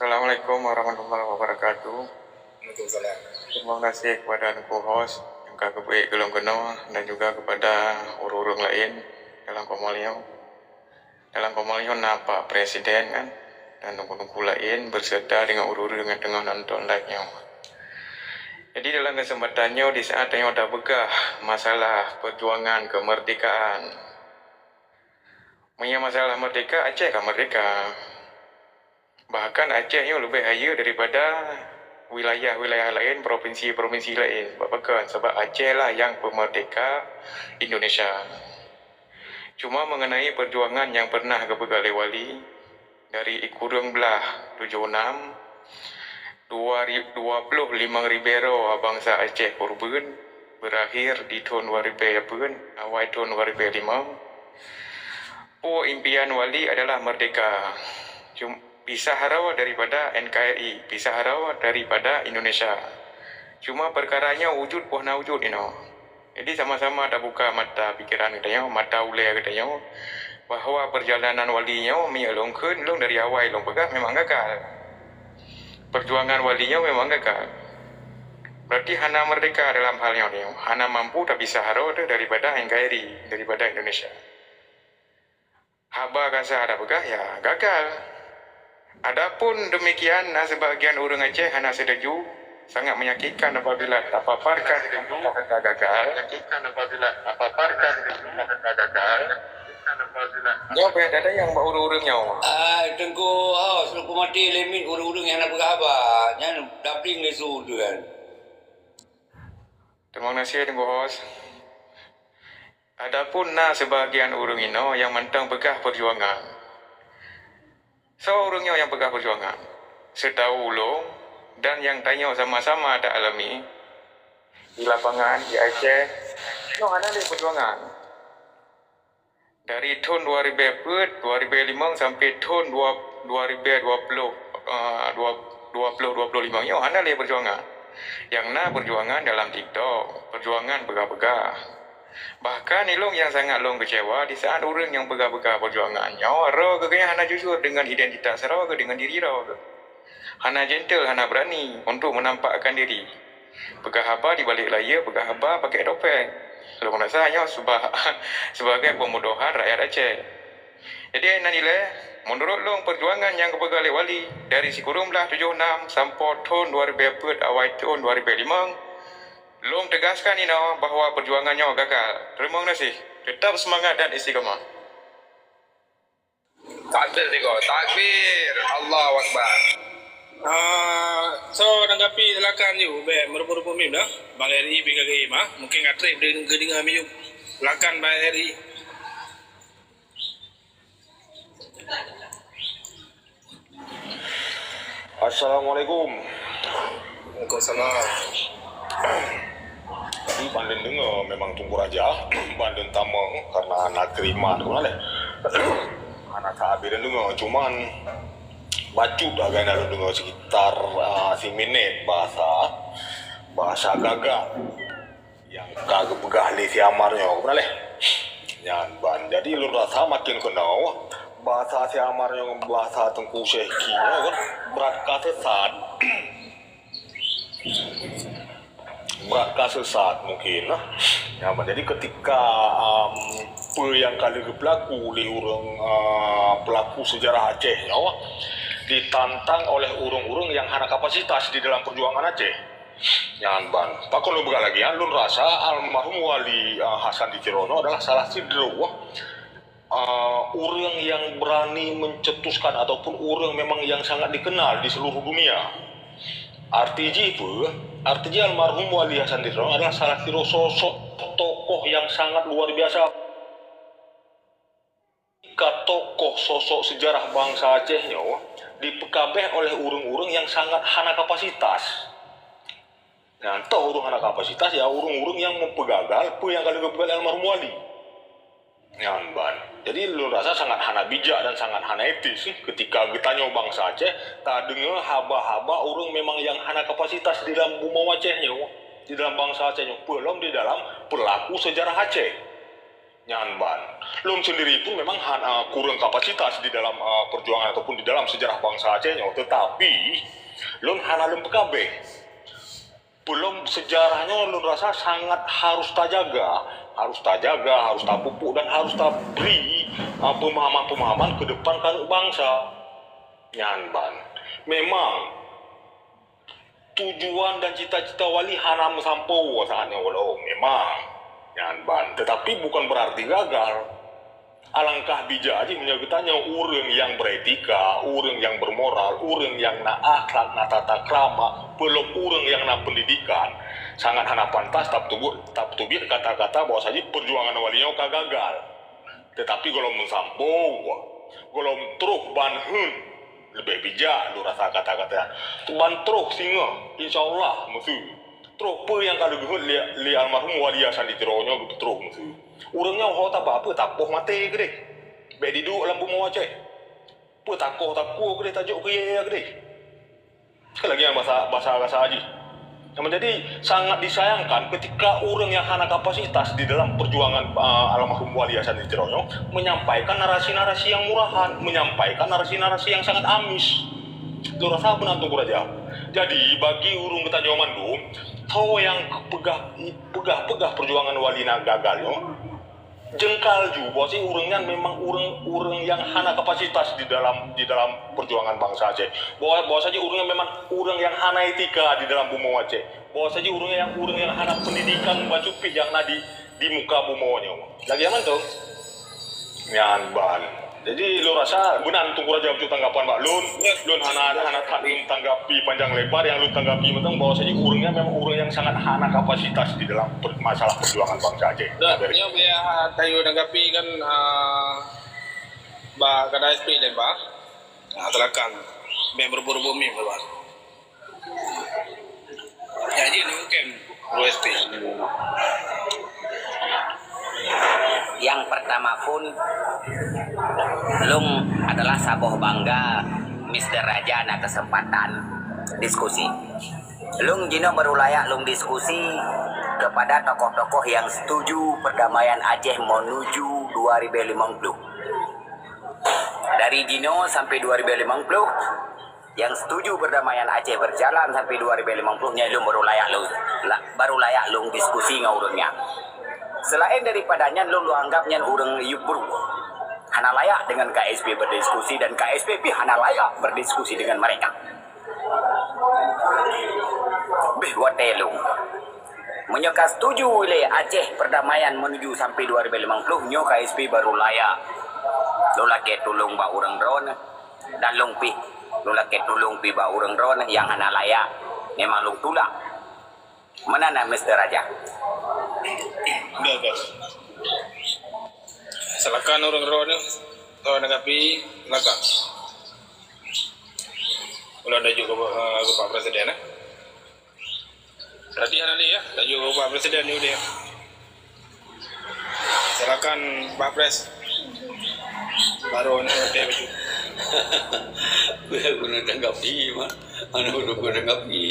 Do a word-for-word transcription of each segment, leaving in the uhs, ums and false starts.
Assalamualaikum warahmatullahi wabarakatuh. Waalaikumsalam. Terima kasih kepada Teungku Host nyang ka geubri keu lôn keunoe dan juga kepada ureuëng-ureuëng laén dalam komol nyoe. Dalam komol nyoe na Pak Presiden kan, dan teungku-teungku laén beserta dengan ureuëng-ureuëng nyang teungoh nonton live nyoe. Jadi dalam kesempatan nyoe di saat tanyoe tapeugah masalah perjuangan kemerdekaan. Meunyoe masalah merdeka, Aceh ka merdeka. Bahkan Aceh nyoe leubeh hayeue daripada wilayah-wilayah laén, provinsi-provinsi laén. Sebab pakon? Sebab Aceh lah nyang peumerdeka Indonesia. Cuma mengenai perjuangan nyang pernah geupeugah lé Wali, dari kureueng blaih tujoh enam, dua ri-, dua ploh limong ribée droe bansa Aceh peureubeuet, beurakhir di thon dua ribée peuet, awai thon dua ribée limong. Peue impian Wali adalah merdeka. Cum-, pisah droe daripada N K R I, pisah droe daripada Indonesia. Cuma peukara nyoe wujud peue hana wujud inoe. Jadi sama-sama tabuka mata pikiran geutanyoe, mata ulée geutanyoe, bahwa perjalanan Wali nyoe meunyoe lôn kheun, lôn dari awai lôn peugah memang gagal. Perjuangan Wali nyoe memang gagal. Berarti hana merdeka dalam hal nyoe, hana mampu tapisah droe daripada N K R I, daripada Indonesia. Haba kasa tapeugah, ya, gagal. Adapun demikian, na sebagian ureuëng Aceh hana setuju, sangat menyakitkan apabila tapaparkan kata gagal. Nyoe payah tatanyong bak ureuëng-ureuëng nyoe. Ah, Teungku Hos, lôn peumati lé miet ureuëng-ureuëng nyang hana peugah haba. Nyan dapleng lé su tu kan. Terima kasih, Teungku Hos. Adapun na sebagian ureuëng inoe nyang mantong peugah perjuangan. Soe ureuëng nyoe nyang peugah perjuangan? Seutahu ulôn dan nyang tanyoe sama-sama ta alami di lapangan, di Aceh, nyoe hana lé perjuangan. Dari thon dua ribée peuet, dua ribée limong sampai thon dua, dua ribée dua ploh, eh, dua, dua ploh, dua ploh limong nyoe hana lé perjuangan. Nyang na perjuangan dalam TikTok, perjuangan peugah-peugah. Bahkan ilôn nyang sangat lôn keucewa di saat ureuëng nyang peugah-peugah perjuangan nyoe, roh geuh nyan hana jujur deungon identitas roh geuh, deungon diri roh geuh. Hana gentle, hana beurani untuk menampakkan diri. Peugah haba di balek layée, peugah haba pakai topeng. Lôn rasa nyoe seba-, sebagai peumudohan rakyat Aceh. Jadi, hana nilai, meunurot lôn, perjuangan nyang geupeugah lé Wali dari sikureueng blaih tujoh enam sampoe thon dua ribée peuet awai thon dua ribée limong, lôn tegaskan inoe bahwa perjuangan nyoe gagal. Teurimong gaséh. Teutap seumangat dan istiqamah. Takbir tiga. Takbir. Allahu Akbar. Ah, so, tanggapi silakan ju. Bèk meureumpok-reumpok mim dah. Bang R I B K G I mah. Mungkin ka trép geudeungoe miyueb. Silakan Bang R I. Assalamualaikum. Waalaikumsalam. Jadi, bandum deungoe memang Teungku Raja, bandum tamong karena na teurimong tu lah. Hana sabe deungoe, cuman bacut agak na deungoe sekitar, ah, siminét bahasa, bahasa gagak. Nyang ka geupeugah lé si Amar nyoe, keubah lé. Nyan ban. Jadi, lôn rasa makin keunoe, bahasa si Amar nyoe ngon bahasa Teungku Syehki nyoe kan, brat ka seusat. Brat ka seusat mungkin, nah. Nyan ban. Jadi, ketika, um, peue nyang ka lheueh geupeulaku lé ureuëng, uh, peulaku sejarah Aceh nyoe, ditantang oleh ureuëng-ureuëng nyang hana kapasitas di dalam perjuangan Aceh. Nyan ban. Pakon lôn peugah lagèe nyan, lôn rasa almarhum Wali, ah, Hasan di Tiro nyoe adalah salah sidroe, ah, ureuëng nyang berani mencetuskan ataupun ureuëng memang nyang sangat dikenal di seluruh dunia. Arti jih peue? Arti jih almarhum Wali Hasan di Tiro adalah salah sidroe sosok tokoh nyang sangat luar biasa. Ka tokoh sosok sejarah bansa Aceh nyoe dipeukabeh oleh ureuëng-ureuëng nyang sangat hana kapasitas. Nah, toh ureuëng hana kapasitas, ya ureuëng-ureuëng nyang meupeugagal peue nyang ka lheueh geupeugah lé almarhum Wali. Nyan ban. Jadi, lôn rasa sangat hana bijak dan sangat hana etis, eh, ketika geutanyoe bansa Aceh tadeungoe haba-haba ureuëng memang nyang hana kapasitas di dalam bumoe Aceh nyoe, di dalam bansa Aceh nyoe, peue lom di dalam peulaku sejarah Aceh. Nyan ban. Lôn sendiri pun memang hana kurang kapasitas di dalam, eh, perjuangan ataupun di dalam sejarah bangsa Aceh nyoe. Tetapi, lôn hana lôn peugah beh. Peulom sejarah nyoe lôn rasa sangat harus tajaga, harus tajaga, harus tapupuk dan harus tabri, eh, pemahaman-pemahaman ke depan keu bangsa. Nyan ban. Memang tujuan dan cita-cita Wali hana meusampoe saat nyoe walau memang. Nyan ban. Tetapi bukan berarti gagal. Alangkah bijak jih meunyoe geutanyoe ureuëng nyang beretika, ureuëng nyang bermoral, ureuëng nyang na akhlak, na tata krama, peulom ureuëng nyang na pendidikan, sangat hana pantas tapeutubu-, tapeutubiet kata-kata bahwa saji perjuangan Wali nyoe ka gagal. Tetapi gohlom meusampoe, gohlom troh ban heun, leubeh bijak lôn rasa kata-kata nyan. Ban troh singoh, insya Allah, meuseu. Troh peue nyang ka lheueh geuheuet lé, lé almarhum Wali Hasan di Tiro nyoe geupeutroh meuseu. Ureuëng nyoe ho taba peue tapoh maté keudeh. Bék diduek lam bumoe Aceh. Peue takoh takue keudeh tajok keu yee keudeh. Sekali lagi, yang bahasa, bahasa, bahasa Haji. Yang menjadi sangat disayangkan ketika ureuëng yang hana kapasitas di dalam perjuangan, uh, almarhum Wali Hasan di Tiro nyoe menyampaikan narasi-narasi yang murahan, menyampaikan narasi-narasi yang sangat amis. Lôn rasa beuna tu raja. Jadi, bagi ureuëng geutanyoe mandum, tho yang peugah, peugah-peugah perjuangan Wali na gagal nyoe, jengkal ju bahwa si ureuëng nyan memang ureuëng-ureuëng yang hana kapasitas di dalam, di dalam perjuangan bangsa Aceh. Bahwa, bahwa saja ureuëng nyan memang ureuëng yang hana etika di dalam bumoe Aceh. Bahwa saja ureuëng yang, ureuëng yang hana pendidikan bacut pih yang na di, di muka bumoe nyoe. Lagi aman tu? Nyan ban. Jadi, lôn rasa beuna tu raja untuk tanggapan bak lôn. Lôn hana, hana that lôn tanggapi panjang lebar, yang lôn tanggapi mantong bahwa saja ureuëng nyan memang ureuëng yang sangat hana kapasitas di dalam per-, masalah perjuangan bangsa Aceh. Dah, nyoe biar tayu tanggapi kan, ah, bak kada S P dan bak. Ah, silakan. Biar berubah-ubah mim, bak. Jadi, mungkin, dua S P. Yang pertama pun, lôn adalah saboh bangga Mister Raja na kesempatan diskusi. Lôn jinoe baru layak lôn diskusi kepada tokoh-tokoh yang setuju perdamaian Aceh menuju dua ribu lima puluh. Dari jinoe sampai dua ribu lima puluh, yang setuju perdamaian Aceh berjalan sampai dua ribu lima puluh, nyan lôn baru layak lôn, la-, baru layak lôn diskusi ngon ureuëng nyan. Selain daripada nyan, lôn, lôn anggap nyan ureuëng yub bru. Hana layak dengan K S P berdiskusi dan K S P pih hana layak berdiskusi dengan mereka. Beh watée lôn. Meunyoe ka setuju lé Aceh perdamaian menuju sampai dua ribu lima puluh, nyoe K S P baru layak. Lôn lakée tulông bak ureuëng droeneuh. Dan lôn pih, lôn lakée tulông pih bak ureuëng droeneuh nyang hana layak. Memang lôn tulak. Meunan na, Mister Raja. Bagus. Silakan ureuëng droeneuh, droeneuh kapi, silakan. Ulôn laju keu, eh, keu Pak Presiden, eh. Berarti hana lé, ya, laju keu Pak Presiden dulu, ya. Silakan, Pak Pres. Baru ni, dia baju. Aku nak tanggapi, Mak. Mana aku nak tanggapi?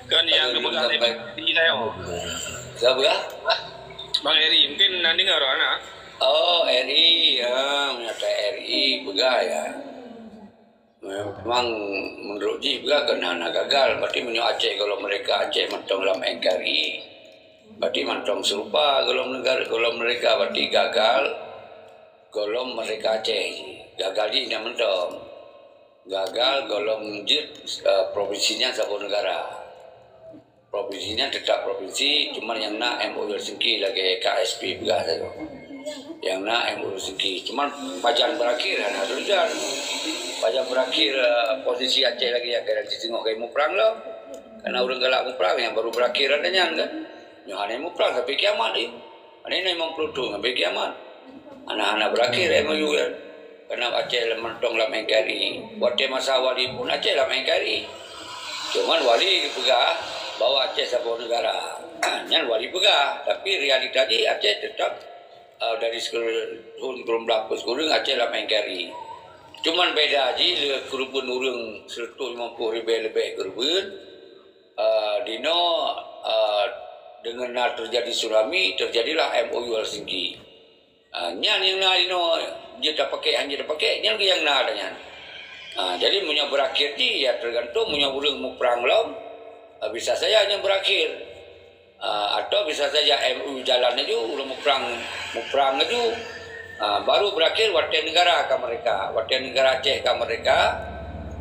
Kan yang kemudian sampai di saya. Siapa? Bang Eri, mungkin nak dengar orang nak. Oh, Eri, ya, menyata Eri, peugah ya. Memang menurut jih peugah keunan hana gagal. Berarti meunyoe Aceh gohlom merdeka, Aceh mantong lam N K R I. Berarti mantong serupa gohlom negara, gohlom merdeka, berarti gagal gohlom merdeka Aceh. Gagal jih nyan mantong. Gagal gohlom jeuet, eh, provinsi nyan saboh negara. Provinsi nyan tetap provinsi, cuma nyang na M O U Helsinki lagée K S P peugah saja. Nyang na M O U Helsinki. Cuma pajan berakhir hana tujuan. Pajan berakhir, eh, posisi Aceh lagi nyang keunan siteungoh ka muprang lom. Karena ureuëng galak muprang nyang baru berakhir ada nyan kan. Nyoe hana muprang sampai kiamat lé. Hana limong puluh thon sampai kiamat. Hana-hana berakhir M O U kan. Karena Aceh lam mantong lam N K R I. Watée masa Wali pun Aceh lam N K R I. Cuman Wali geupeugah bahwa Aceh saboh negara. Nyan Wali peugah, tapi realita jih Aceh tetap, eh, dari sekolah, tahun sebelum berapa sekolah Aceh lam N K R I. Cuman beda jih le keureubeuen ureuëng seratus lima puluh ribu lebih keureubeuen. Eh, dinoe, eh, dengan na terjadi tsunami, terjadilah M O U Helsinki. Ah, nyan nyang na inoe jeuet tapakék, hana jeuet tapakék, nyan nyang na ata nyan. Ah, jadi meunyoe beurakhir jih, ya tergantung meunyoe ureuëng muprang lom, ah, bisa saja nyan beurakhir. Ah, atau bisa saja M O U jalan laju, ureuëng muprang, muprang laju. Ah, baru beurakhir watée negara ka merdeka, watée negara Aceh ka merdeka,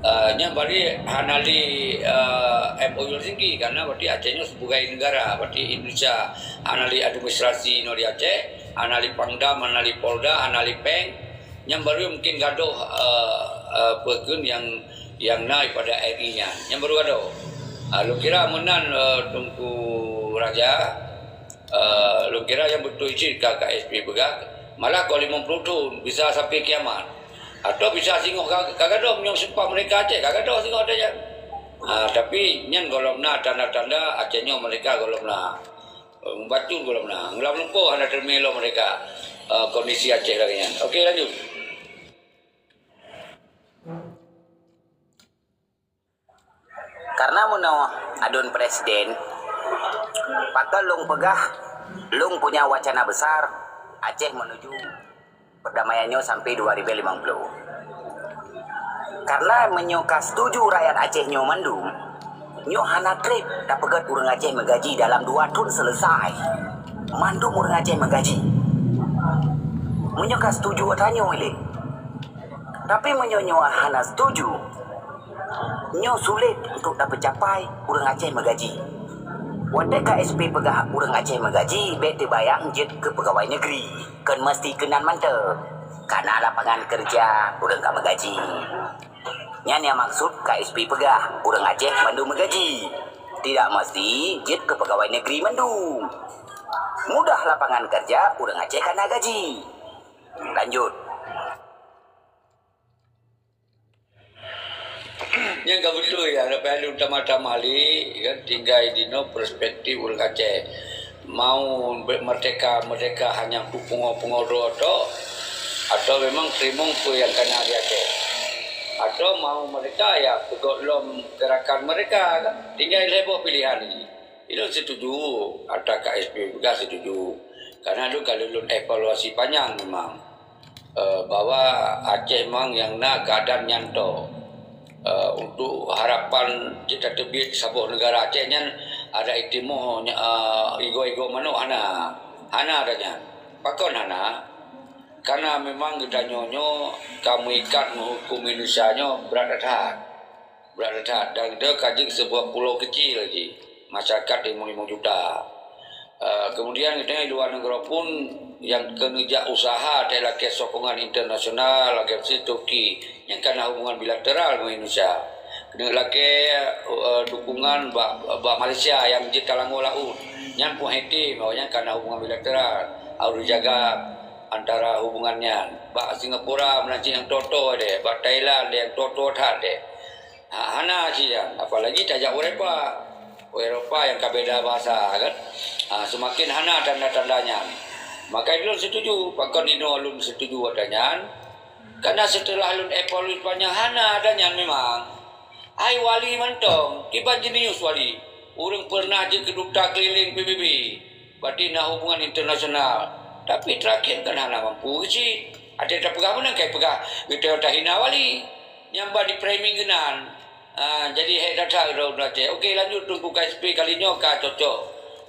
ah, nyan berarti hana lé, ah, M O U Helsinki, karena berarti Aceh nyoe sebagai negara, berarti Indonesia hana lé administrasi nyoe di Aceh, hana lé Pangdam, hana lé Polda, hana lé Peng. Nyan baru mungkin gadoh, eh, eh, peue kheun nyang, nyang na pada R I nyan. Nyan baru gadoh. Ah, lôn kira meunan, eh, Teungku Raja, eh, lôn kira nyang beutôi cit ka, ka S P peugah, malah kon limong ploh thon, bisa sampai kiamat. Atau bisa singoh ka, ka gadoh meunyoe sumpah merdeka Aceh, ka gadoh singoh ata nyan. Ah, tapi nyan gohlom na tanda-tanda Aceh nyoe merdeka gohlom na. Mubacut gohlom na. Lam lumpoh hana teumé lom merdeka, eh, kondisi Aceh lagée nyan. Oke, lanjut. Karena meunoe aduen presiden, pakon lôn peugah, lôn punya wacana besar Aceh menuju perdamaian nyoe sampai dua ribu lima puluh. Karena meunyoe ka setuju rakyat Aceh nyoe mandum, nyoe hana treb tapeugét ureuëng Aceh meugaji dalam dua thon selesai. Mandum ureuëng Aceh meugaji. Meunyoe ka setuju ata nyoe ilée. Tapi meunyoe nyoe hana setuju, nyoe sulet untuk tapeucapai ureuëng Aceh meugaji. Watée ka S P peugah ureuëng Aceh meugaji, bék teubayang jeuet keu peugawai negeri. Kon meusti keunan mantong. Kana lapangan keureuja ureuëng ka meugaji. Nyan nyang maksud K S P peugah, ureuëng Aceh mandum meugaji. Tidak meusti jeuet keu peugawai negeri mandum. Mudah lapangan keureuja ureuëng Aceh kana gaji. Lanjut. Nyang ka beutôi, ya, leupah lôn tamah-tamah lé, kan, tinggai dinoe perspektif ureuëng Aceh. Mau be-, merdeka, merdeka hanya untuk pungo-pungo droe tok, atau memang teurimong peue nyang kana di Aceh? Atau mau merdeka, ya, peugöt lom gerakan merdeka, kan? Tinggai lhée boh pilihan nyoe. Ilôn setuju, ata K S P juga setuju. Karena lôn ka lôn evaluasi panjang memang, eh, bahwa Aceh memang nyang na keadaan nyan tok. Eh, untuk harapan cit tateubiet saboh negara Aceh nyan ada itimoh, eh, igoe-igoe manok hana. Hana ada nyan. Pakon hana? Karena memang geutanyoe nyoe ka meuikat meuhuköm Indonesia nyoe brat that. Brat that. Dan geutanyoe ka jeuet sebuah pulo kecil jih. Masyarakat limong limong juta. Eh, kemudian geutanyoe di luwa nanggroe pun nyang keu neujak usaha teuh lakée sokongan internasional, lagée miseue Turki, nyang kana hubungan bilateral ngon Indonesia. Keuneuk lakée, eh, dukungan bak, bak Malaysia nyang jeuet ka langgoe laôt. Nyan pun hate bahwa nyan kana hubungan bilateral, harôh jijaga antara hubungan nyan. Bak Singapura meunan cit nyang toe-toe deh, bak Thailand deh nyang toe-toe that deh. Ha, hana cit nyan, apalagi tajak u Eropa. U Eropa nyang ka beda bahasa, kan? Ha, seumaken hana tanda-tanda nyan. Maka lôn setuju, pakon inoe lôn setuju ata nyan. Karena setelah lôn evaluasi panjang, hana ata nyan memang. Hai wali mantong, kiban jenius wali. Ureuëng pernah jeuet keu duta keliling P B B. Berarti na hubungan internasional. Tapi terakhir kan hana mampu cit. Ada tapeugah meunan kai peugah, geutanyoe tahina wali. Nyang ba di framing keunan. Ah, jadi hék that-that droe Aceh. Oke, lanjut Teungku K S P kali nyoe ka cocok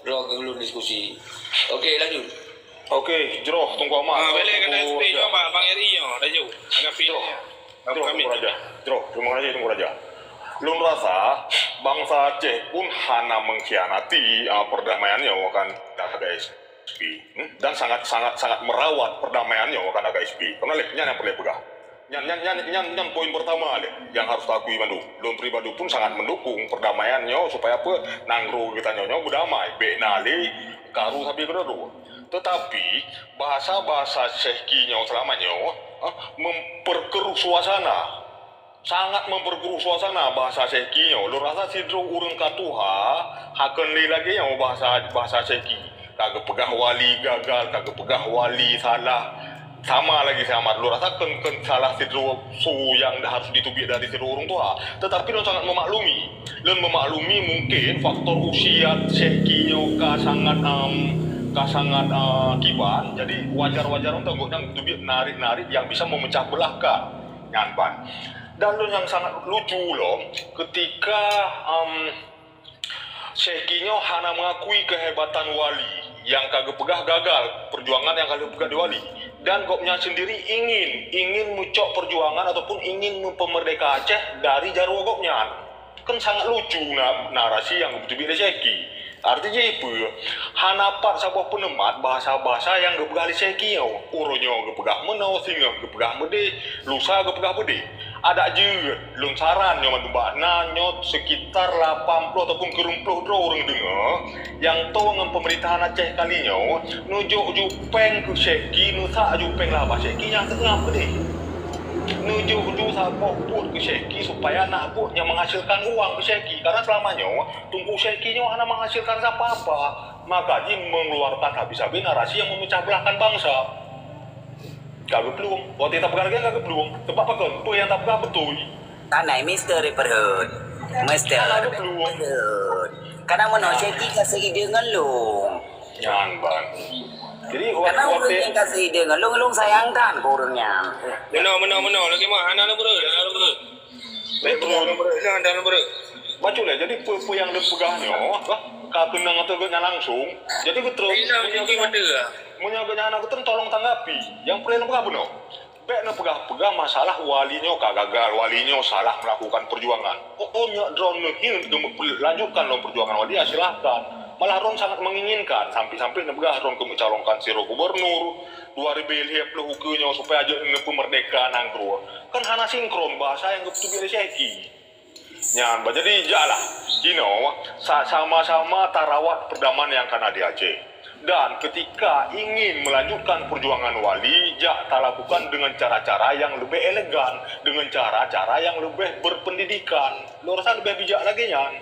droe keu lôn diskusi. Oke, lanjut. Oke, jroh Teungku Ahmad. Ah, boleh kata Teungku S P Raja. Nyoe, Bang, Bang R I nyoe, laju. Agak free. Jroh. Jroh, Teungku Raja. Jroh, terima kasih Teungku Raja. Lôn rasa bansa Aceh pun hana mengkhianati, ah, perdamaian nyoe kan, kata S P. Hmm? Dan sangat, sangat, sangat merawat perdamaian nyoe kan, kata S P. Karena leh, nyan nyang peureulée peugah. Nyan, nyan, nyan, nyan, nyan poin pertama leh yang harus taakui mandum. Lôn pribadi pun sangat mendukung perdamaian nyoe supaya apa? Nanggroe geutanyoe nyoe beudamai, bék na lé karu sabe keudroe. Tetapi bahasa-bahasa Syehki nyoe selama nyoe, ah, memperkeruh suasana. Sangat memperkeruh suasana bahasa Syehki nyoe. Lôn rasa sidroe ureuëng ka tuha, hakon lé lagée nyoe bahasa, bahasa Syehki. Ka geupeugah wali gagal, ka geupeugah wali salah. Sama lagi sama. Lôn rasa kon, kon salah sidroe su nyang harus diteubiet dari sidroe ureuëng tuha. Tetapi lôn sangat memaklumi. Lôn memaklumi mungkin faktor usia Syehki nyoe ka sangat, em, ka sangat, eh, kiban, jadi wajar-wajar untuk gobnyan teubiet narit-narit yang bisa memecah belahkan nyan ban. Dan lôn nyang sangat lucu lom, ketika, em, Syekh Ki nyoe hana mengakui kehebatan wali yang ka geupeugah gagal perjuangan yang ka geupeugah di wali. Dan gobnyan sendiri ingin, ingin meucok perjuangan ataupun ingin mempermerdeka Aceh dari jaroe gobnyan. Kan sangat lucu na-, narasi yang geuteubiet lé Syekh Ki. Arti jih peue? Hana pat saboh peuneumat bahasa-bahasa yang geupeugah lé Syekh Ki nyoe. Uroe nyoe geupeugah meunoe, singoh geupeugah meudeh, lusa geupeugah beudeh. Adak jeuet, lôn saran nyoe mandum bak na nyoe sekitar lapan ploh ataupun kureueng ploh droe ureuëng deungoe nyang toe ngon peumerintahan Aceh kali nyoe, neujok ju péng keu Syekh Ki, neusak ju péng lah bak Syekh Ki nyang teungoh keudeh. Neujok ju saboh buet keu Syekh Ki supaya na buet nyang menghasilkan uang keu Syekh Ki. Karena selama nyoe, Teungku Syekh Ki nyoe hana menghasilkan sapa-apa. Maka jih mengeluarkan habis-habis narasi yang memecah belahkan bangsa. Ka geuplueng. Watée tapeugah lagée ka geuplueng. Sebab pakon? Peue nyang tapeugah beutôi. Tanai Mister Riperhut. Mister Ka geuplueng. Riperhut. Kadang meunoe Syekh Ki ka seuide ngon lôn. Nyan ban. Jadi, Kadang ureuëng watée nyang ka seuide ngon lôn, lôn sayangkan keu ureuëng nyan. Meunoe, meunoe, meunoe. Lagée meunoe. Hana lôn beureuet, hana lôn beureuet. Betul. Hana lôn beureuet, hana lôn beureuet. Bacut lé, jadi peue-peue nyang lôn peugah nyoe, bah, ka keunong ateueh gobnyan langsung. Jadi beutôi, Ina meunyoe mungkin gobnyan, betul lah. Meunyoe gobnyan hana beutôi, tolong tanggapi. Nyang peureulée lôn peugah bunoe. Bék neupeugah-peugah masalah wali nyoe ka gagal, wali nyoe salah melakukan perjuangan. Oh, oh, nyoe droeneuh hireuen keuneuk lanjutkan lom perjuangan wali, ya silahkan. Malah droeneuh sangat menginginkan, sampai-sampai neupeugah droeneuh keuneuk calonkan sidroe gubernur dua ribu lhée ploh ukeue nyoe supaya jeuet neupeumerdeka nanggroe. Kan hana sinkron bahasa nyang geuteubiet lé Syekh Ki. Nyan, bah, jadi, jaklah. Jinoe, sa-, sama-sama tarawat perdamaian nyang kana di Aceh. Dan ketika ingin melanjutkan perjuangan wali, jak talakukan dengan cara-cara yang lebih elegan, dengan cara-cara yang lebih berpendidikan. Lôn rasa lebih bijak lagée nyan.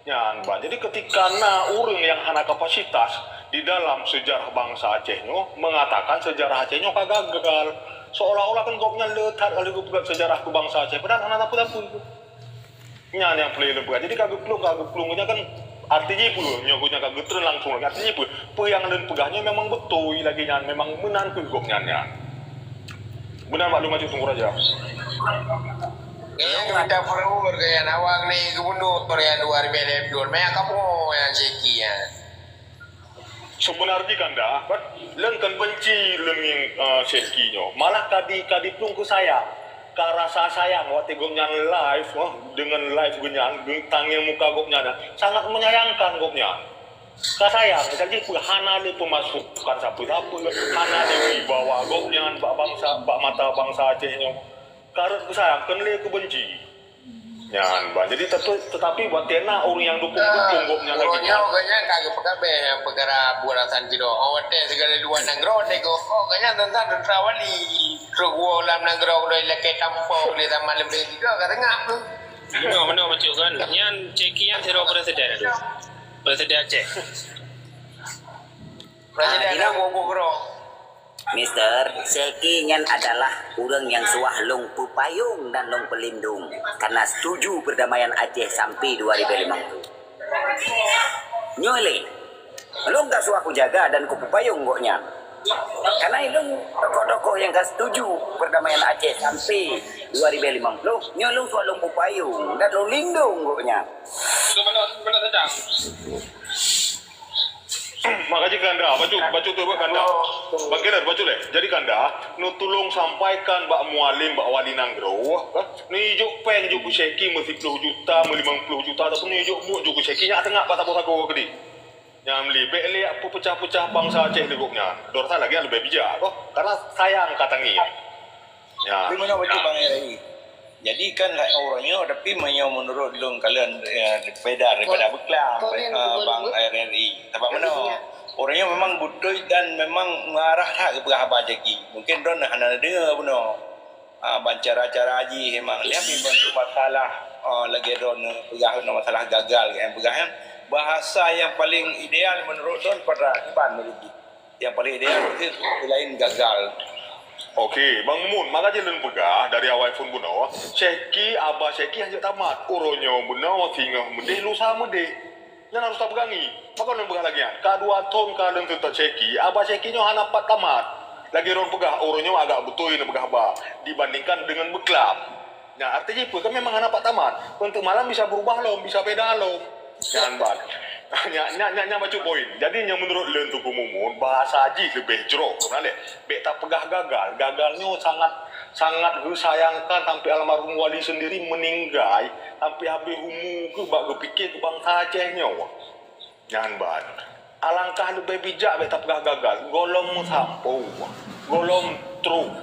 Nyan, bah, jadi ketika na ureuëng nyang hana kapasitas di dalam sejarah bangsa Aceh nyoe mengatakan sejarah Aceh nyoe ka gagal, seolah-olah kan gobnyan le that ka lheueh geupeugah sejarah keu bangsa Aceh, padahal hana sapeue-sapeue. Nyan nyang peureulée lôn peugah. Jadi ka geuplueng, ka geuplueng, gobnyan kan arti jih peue? Nyoe gobnyan ka geutreun langsung lagée, arti jih peue? Peue nyang lôn peugah nyoe memang beutôi lagée nyan, memang meunan keu gobnyan nyan. Meunan maklum aju Teungku Raja. Nyoe mita peureuwur keu nyang awak ni gubunur nyang dua ribu dua puluh dua, meunan kamoe nyang Syekh Ki nyan. Seubeuna jih kanda, lôn kon benci lôn ngon, eh, Syekh Ki nyoe. Malah ka di, ka diplueng keu sayang. Ka rasa sayang watée gobnyan live, eh, deungon live gobnyan, tangieng muka gobnyan, sangat menyayangkan gobnyan. Ka sayang, jadi peue hana lé peumasukan sapeue-sapeue, hana lé wibawa gobnyan bak bansa, bak mata bansa Aceh nyoe. Ka rot keu sayang, kon lé keu benci. Nyan, bah. Jadi, tetu-, tetapi watée na ureuëng nyang dukung-dukung gobnyan lagée nyan. Nyoe gobnyan ka geupeugah beh peukara buet asan jinoe. Oh, watée sigala luwa nanggroe teuka, oh, gobnyan teuntang teuntara wali. Trok woe lam nanggroe, udah ilakée tampok, lé tamat lembeh juga, ka tengah tu. Meunoe, meunoe bacut kan. Nyan Syekh Ki nyan sidroe presiden tu. Presiden Aceh. Presiden Ah, Aceh. Mister, Syekh Ki nyan adalah ureuëng nyang suah lôn peupayong dan lôn peulindong karena setuju perdamaian Aceh sampai dua ribu lima puluh. Nyoe lé, lôn ka suah kujaga dan kupeupayong gobnyan. Karena lôn tokoh-tokoh nyang ka setuju perdamaian Aceh sampai dua ribu lima puluh, nyoe lôn suah lôn peupayong dan lôn lindong gobnyan. Maka jih kanda, bacut, bacut tu buat kanda. Bang Kenneth, bacut lé. Jadi kanda, neutulông sampaikan bak mualim, bak wali nanggroe, kan? Neujok péng jok keu Syekh Ki meusiploh juta, meulimong ploh juta, ataupun neujok muet jok keu Syekh Ki, nyak teungak bak saboh sagoe keudeh. Nyang li, bék lé peupeucah-peucah bansa Aceh lé gobnyan. Dorsa lagée leubeh bijak, koh? Karena sayang ka tangieng. Ya. Tapi meunyoe bacut Bang R R I. Jadi kan uroe nyoe, tapi meunyoe meunurot lôn kalon, eh, daripada, daripada beuklam, eh, Bang R R I. Sabab meunoe, uroe nyoe memang beutôi dan memang meuarah that geupeugah haba Syekh Ki. Mungkin droeneuh hana neudeungoe bunoe. Ah, ban cara-cara jih memang. Nyan pih ban masalah, ah, lagée droeneuh peugah, masalah gagal, kan, peugah, kan. Bahasa nyang paléng ideal meunurot droen pada iban meuleubi. Nyang paléng ideal, laén gagal. Oke, Bang Mumun, maka jih lôn peugah dari awai phon bunoe, Syekh Ki, haba Syekh Ki hanjeuet tamat. Uroe nyoe bunoe, singoh meudeh, lusa meudeh. Nyan harôh tapeugangi. Maka lôn peugah lagèe nyan. Ka dua thôn ka lôn seutôt Syeki, Abah Syeki nyoe hana pat tamat. Lagèe droen peugah, uroe nyoe agak beutôi neupeugah ba dibandingkan deungon beuklam. Nyan arti jih peue? Kan memang hana pat tamat. Untuk malam bisa berubah lom, bisa beda lom. Nyan ban. Nyan, nyan, nyan, nyan bacut poin. Jadi, nyan meunurot lôn Teungku Mumun, bahasa jih leubeh jroh. Nah, lé, bèk tapeugah gagal. Gagal nyoe sangat, sangat geusayangkan sampai almarhum Wali sendiri meninggai, sampai habéh umu keuh bak geupike keu bansa Aceh nyoe. Nyan ban. Alangkah leubeh bijak bèk tapeugah gagal. Gohlom meusampoe. Gohlom troh.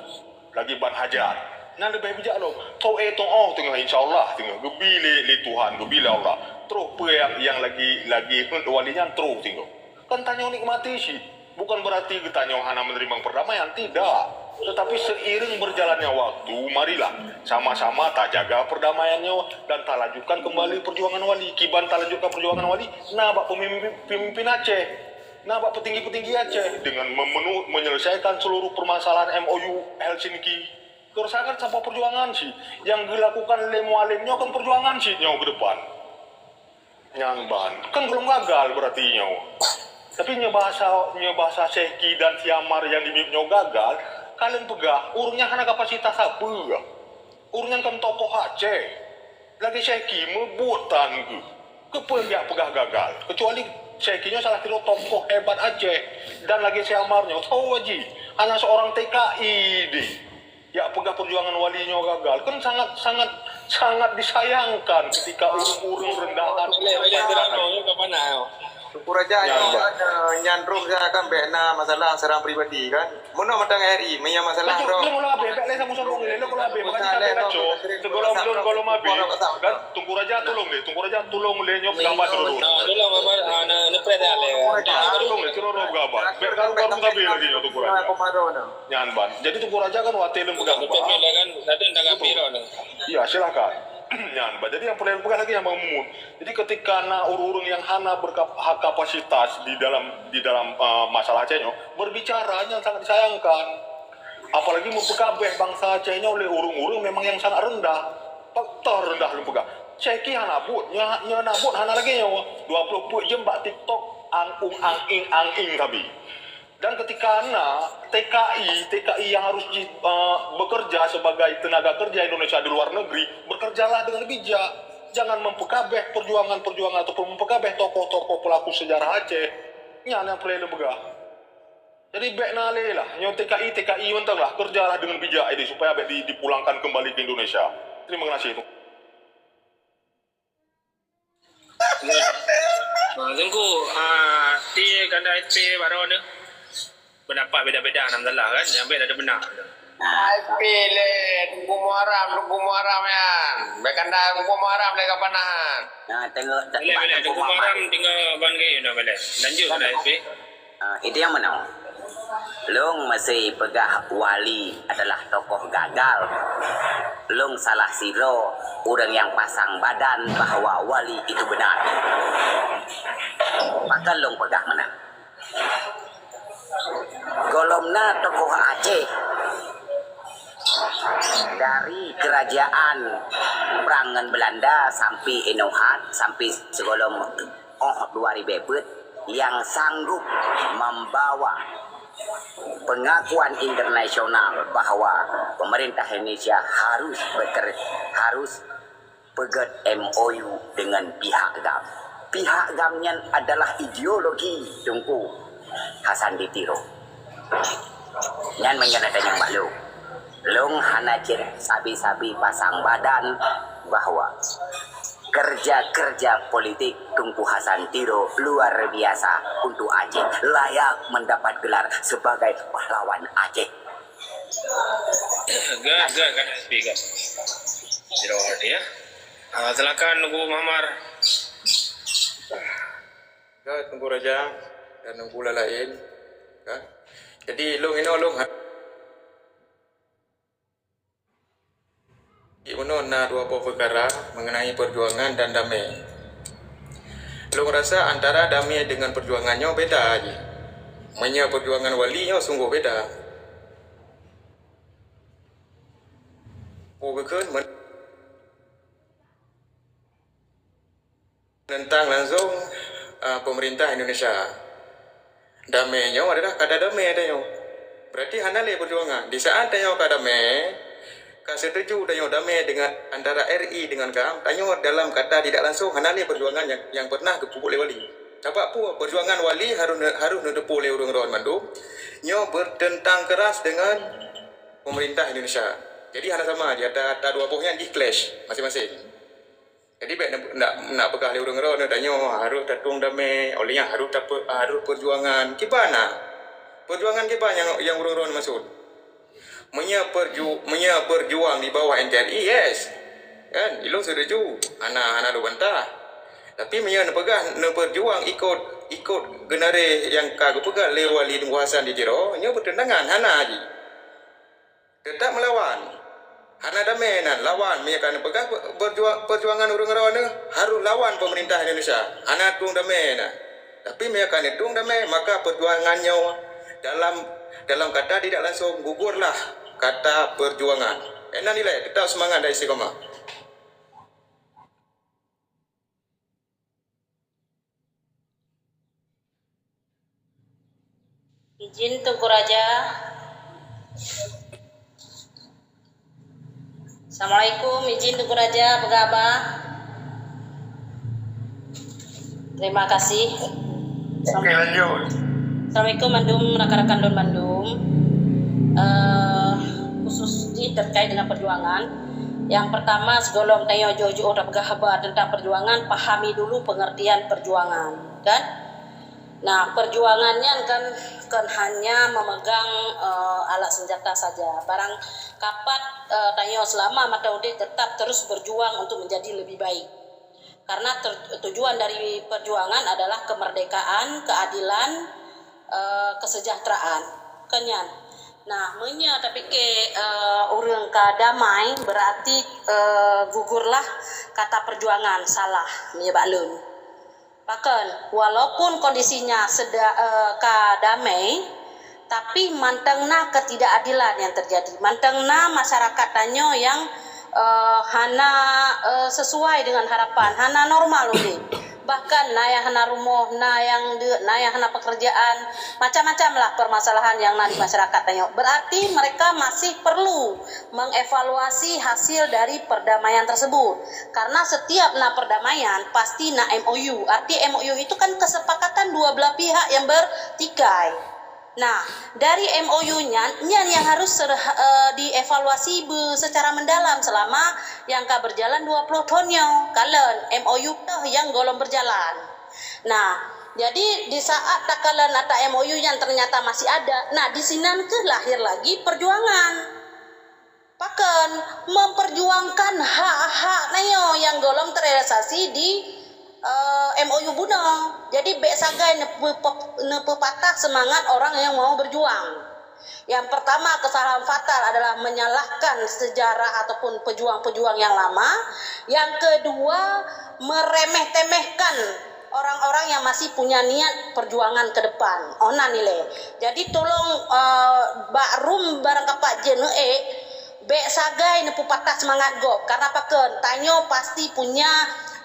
Lagi ban hajat. Nyan leubeh bijak lom. Toh, eh, toh, oh, teungoh, insya Allah, teungoh. Geubi lé, lé Tuhan, geubi lé Allah. Troh peue nyang, nyang lagi, lagi heuet wali nyan troh teungoh. Kan tanyoe nikmati cit. Bukan berarti geutanyoe hana menerima perdamaian, tidak. Tetapi seiring berjalannya waktu, marilah sama-sama tajaga perdamaian nyoe dan talanjutkan kembali perjuangan wali. Kiban talanjutkan perjuangan wali, na bak pemimpin, pemimpin Aceh, na bak petinggi-petinggi Aceh dengan memenuh, menyelesaikan seluruh permasalahan M O U Helsinki. Kerusakan saboh perjuangan cit nyang geulakukan lé Mualem nyoe kan perjuangan cit nyoe ke depan. Nyan ban. Kan gohlom gagal berarti nyoe. Tapi nyoe bahasa, nyoe bahasa Syeki dan Siamar nyang dimiyueb nyoe gagal, ka lôn peugah, ureueng nyan hana kapasitas sapeue. Ureueng nyan kan tokoh Aceh. Lagèe Syeki meubuet tan geuh. Keupeue jak peugah gagal? Kecuali Syeki nyoe salah sidroe tokoh hebat Aceh. Dan lagèe Siamar nyoe, tho jih, hana seorang T K I deh. Jak peugah perjuangan wali nyoe gagal, kan sangat, sangat, sangat disayangkan ketika ureueng-ureueng rendahan. Boleh, boleh, terang, terang, terang, terang. Teungku Raja, nyan, nyoe, Bang. Eh, nyan roh saya kan bèk na masalah secara pribadi kan. Meunoe mantong R I, meunyoe masalah roh. Betul, kalau habéh, bèk lé sambung-sambung lé, kalau habéh, makanya sampai kacau. Segohlom, segohlom habéh, kan? Teungku Raja tolong deh, Teungku Raja tolong lé nyoe peugah ban dulu. Ah, tolong, Bang, ah, ne-, neupres dah lé. Teungku Raja. Ah, tolong lé, kira roh peugah ban. Bèk kan baru habéh lagi nyoe Teungku Raja. Nyan ban. Jadi Teungku Raja kan watèe lôn peugah ban. Betul. Kan, ada yang tak habéh dah. Iya, silakan. Nyan ban. Jadi nyang peureulèe peugah lagi nyang Bang Mumun. Jadi ketika na ureueng-ureueng nyang hana berkap-, ha-, kapasitas di dalam, di dalam, eh, masalah Aceh nyoe, berbicara nyan sangat disayangkan. Apalagi meupeukabeh bansa Aceh nyoe lé ureueng-ureueng memang nyang sangat rendah. Faktor rendah lôn peugah. Syeki hana buet, nyoe, nyoe hana buet hana lagèe nyoe. Dua ploh peuet jeuem bak TikTok, ang ung ang ing ang ing sabe. Dan ketika na T K I, T K I yang harus ji-, eh, bekerja sebagai tenaga kerja Indonesia di luar negeri, bekerjalah dengan bijak. Jangan mempeukabeh perjuangan-perjuangan ataupun mempeukabeh tokoh-tokoh pelaku sejarah Aceh. Nyan nyang peureulèe lôn peugah. Jadi bèk na lé lah, nyoe T K I, T K I mantong lah, kerjalah dengan bijak ini supaya bèk di-, dipulangkan kembali ke Indonesia. Terima kasih. Ha, Teungku, ha, ti kanda S P baroe ni pendapat beda-beda, na masalah kan? Nyang bèk ada beuna. S P lé, Teungku Muharam, Teungku Muharam nyan. Bèk kanda Teungku Muharam lé ka panahan. Nah, tengok tak. Boleh, boleh. Teungku Muharam tinggal ban kayu na boleh. Lanjut kanda S P. Ah, itu yang mana? Lôn meuseuti peugah wali adalah tokoh gagal. Lôn salah sidroe ureueng nyang pasang badan bahwa wali itu benar. Maka lôn peugah meunan. Gohlom na tokoh Aceh dari kerajaan prang ngon Belanda sampai inoe hat, sampai sigohlom oh dua ribèe peuet yang sanggup membawa pengakuan internasional bahwa pemerintah Indonesia harus beker-, harus peugèt M O U dengan pihak GAM. Pihak GAM nyan adalah ideologi Teungku Hasan di Tiro. Nyan meunyoe na tanyong bak lôn. Lôn hana cit sabe-sabe pasang badan bahwa kerja-kerja politik Teungku Hasan Tiro luar biasa untuk Aceh, layak mendapat gelar sebagai pahlawan Aceh. Gas, gas, gas, speak up. Zero R D ya. Ah, silakan Teungku Muhammad. Ka Teungku Raja dan Teungku laén, ka. Jadi, lôn inoe lôn ha-, inoe na dua boh peukara mengenai perjuangan dan damé. Lôn rasa antara damé dengan perjuangan nyoe beda jih. Meunyoe perjuangan wali nyoe sunggoh beda. Peue geukheun men-, Teuntang langsong eh, pemerintah Indonesia. Damé nyoe adalah kata damé tanyoe. Berarti hana lé perjuangan. Di saat tanyoe ka damé, ka setuju tanyoe damé dengan antara R I dengan GAM, tanyoe dalam kata tidak langsung hana lé perjuangan yang, yang pernah geupeubuet lé Wali. Sabab peue? Perjuangan Wali harôh ne-, harôh neuteupeue lé ureuëng droen mandum, nyoe bertentang keras dengan pemerintah Indonesia. Jadi hana sama, di ata, ata dua boh nyan jih clash masing-masing. Jadi bék nak, nak, nak peugah lé ureuëng droen tanyoe harôh tatueng damé, oleh nyan harôh tape-, harôh perjuangan. Kiban na? Perjuangan kiban nyang, nyang ureuëng droen maksud? Meunyoe perju-, meunyoe berjuang di bawah N K R I, yes. Kan? Ilôn setuju. Hana, hana lôn bantah. Tapi meunyoe neupeugah neuperjuang ikot, ikot geunaré nyang ka geupeugah lé Wali Teungku Hasan di Tiro, nyoe bertentangan, hana jih. Tetap melawan. Hana damé nan lawan, meunyoe ka neupeugah pe-, perjuang-, perjuangan ureuëng droen harôh lawan pemerintah Indonesia. Hana tueng damé nan. Tapi meunyoe ka neutueng damé, maka perjuangan nyoe dalam, dalam kata tidak langsung gugurlah kata perjuangan. Keunan ilée, tetap seumangat dan istiqamah. Izin Teungku Raja. Assalamualaikum, izin Teungku Raja peugah haba. Terima kasih. Oke, lanjut. Assalamualaikum mandum rakan-rakan lôn mandum. Eh, khusus jih terkait dengan perjuangan. Yang pertama, sebelum tanyoe jôh-jôh tapeugah haba tentang perjuangan, pahami dulu pengertian perjuangan, kan? Nah, perjuangan nyan kan, kan hanya memegang, eh, alat senjata saja. Barang kapat, eh, tanyoe selama mata udeb tetap terus berjuang untuk menjadi lebih baik. Karena ter-, tujuan dari perjuangan adalah kemerdekaan, keadilan, eh, kesejahteraan. Kan nyan. Nah, meunyoe tapike, eh, ureuëng ka damai, berarti, eh, gugurlah kata perjuangan, salah, meunyoe bak lôn. Pakon, walaupun kondisinya seda-, eh, ka damai, tapi mantong na ketidakadilan yang terjadi. Mantong na masyarakat tanyoe yang, eh, hana, eh, sesuai dengan harapan, hana normal udeb. Bahkan na nyang hana rumoh, na nyang deuk, na nyang hana pekerjaan, macam-macam lah permasalahan yang na di masyarakat tanyoe. Berarti mereka masih perlu mengevaluasi hasil dari perdamaian tersebut. Karena setiap na perdamaian, pasti na M O U. Arti M O U itu kan kesepakatan dua belah pihak yang bertikai. Nah, dari M O U nyan, nyan yang harus ser-, eh, dievaluasi be-, secara mendalam selama yang ka berjalan dua puluh tahun nyoe. Kalon M O U toh yang golom berjalan. Nah, jadi di saat takalon ata M O U yang ternyata masih ada, nah, di sinan keuh lahir lagi perjuangan. Pakon, memperjuangkan hak-hak nyoe nyang golom terrealisasi di, eh, M O U bunoe. Jadi, bék sagai neupe-, neupeupatah semangat orang yang mau berjuang. Yang pertama, kesalahan fatal adalah menyalahkan sejarah ataupun pejuang-pejuang yang lama. Yang kedua, meremeh-temehkan orang-orang yang masih punya niat perjuangan ke depan. Oh, na nilai. Jadi, tolong, eh, bak rum barang kapak jeuet neuék, bék sagai neupeupatah seumangat gob. Karena pakon, tanyoe pasti punya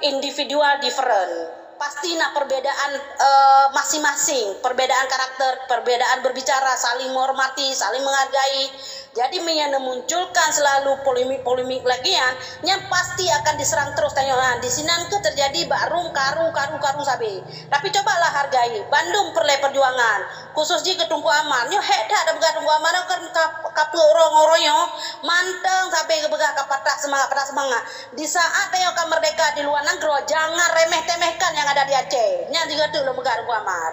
individual different. Pasti na perbedaan, eh, masing-masing, perbedaan karakter, perbedaan berbicara, saling menghormati, saling menghargai. Jadi, meunyoe neumunculkan selalu polemik-polemik lagée nyan, nyan pasti akan diserang terus tanyoe. Nah, di sinan keuh terjadi bak rum karu, karu, karu sabe. Tapi cobalah hargai bandum peureulée perjuangan, khusus jih keu Teungku Amar. Nyoe hék that tapeugah Teungku Amar nyoe kan ka, ka peue uroe ngon uroe nyoe, mantong sabe geupeugah ka patah seumangat, patah seumangat. Di saat tanyoe ka merdeka di luwa nanggroe, jangan remeh-temehkan nyang ada di Aceh. Nyan sigoe teuk lôn peugah Teungku Amar.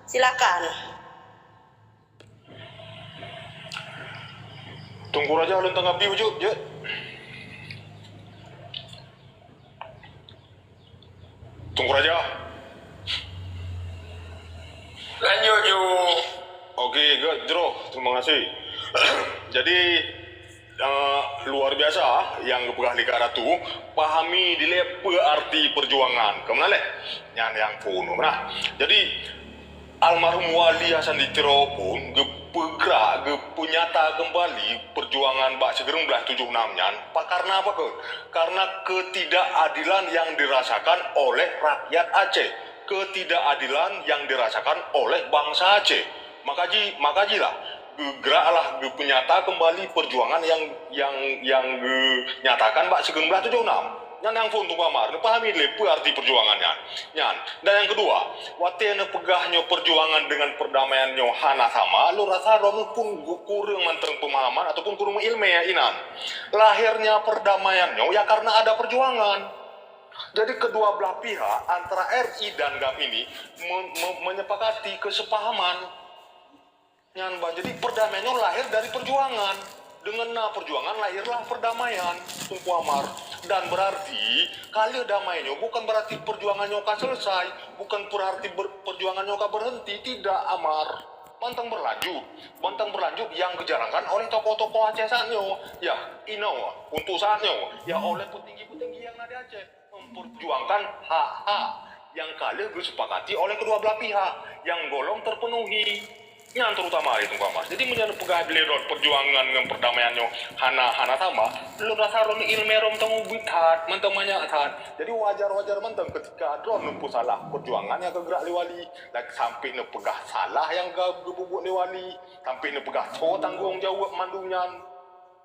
Silakan. Teungku Raja, ulôn tanggapi bacut, jeuet. Teungku Raja. Lanjut, Ju. Oke, gét, jroh. Terima kasih. Jadi, eh, luar biasa nyang geupeugah lé Kak Ratu, pahami dilée peue arti perjuangan. Keumanaleh? Nyan nyang phon. Nah, jadi, Almarhum Wali Hasan di Tiro pun geupeugrak, geupeunyata keumbali perjuangan bak sikureueng blaih tujoh nam nyan. Pa-, karena apa, Kak? Karena ketidakadilan yang dirasakan oleh rakyat Aceh. ketidakadilan yang dirasakan oleh bangsa Aceh. Maka ji, maka jilah, geugraklah, geupeunyata kembali perjuangan yang, yang, yang geunyatakan bak sikureueng blaih tujoh enam. Nyan nyang phon Teungku Amar, neupahami lé peue arti perjuangan nyan. Nyan. Dan nyang keudua, watée neupeugah nyoe perjuangan dengan perdamaian nyoe hana sama, lôn rasa droeneuh pun gu-, kureueng mantong pemahaman ataupun kureueng meuilmé inan. Lahirnya perdamaian nyoe ya karena ada perjuangan. Jadi kedua belah pihak antara R I dan GAM ini me-, me-, menyepakati kesepahaman. Nyan bah, jadi perdamaian nyoe lahir dari perjuangan. Dengan na perjuangan lahirlah perdamaian, Teungku Amar. Dan berarti, ka lheueh damai nyoe bukan berarti perjuangan nyoe ka selesai, bukan berarti ber-, perjuangan nyoe ka berhenti, tidak, Amar. Mantong berlanjut, mantong berlanjut yang dijalankan oleh tokoh-tokoh Aceh saat nyoe, ya, inoe, untuk saat nyoe, ya, oleh petinggi-petinggi yang na di Aceh. Memperjuangkan hak-hak yang ka lheueh geusepakati oleh kedua belah pihak, yang golom terpenuhi. Nyan terutama lé Teungku Amar. Jadi, meunyoe neupeugah lé droe perjuangan ngon perdamaian nyoe hana, hana sama, lôn rasa droeneuh ileumé droe mantong ubit that, mantong manyak that. Jadi, wajar-wajar mantong ketika droeneuh neupeusalah perjuangan nyang ka geugerak lé wali, dan sampai neupeugah salah nyang ka geubuet lé wali, sampai neupeugah soe tanggong jaweueb mandum nyan.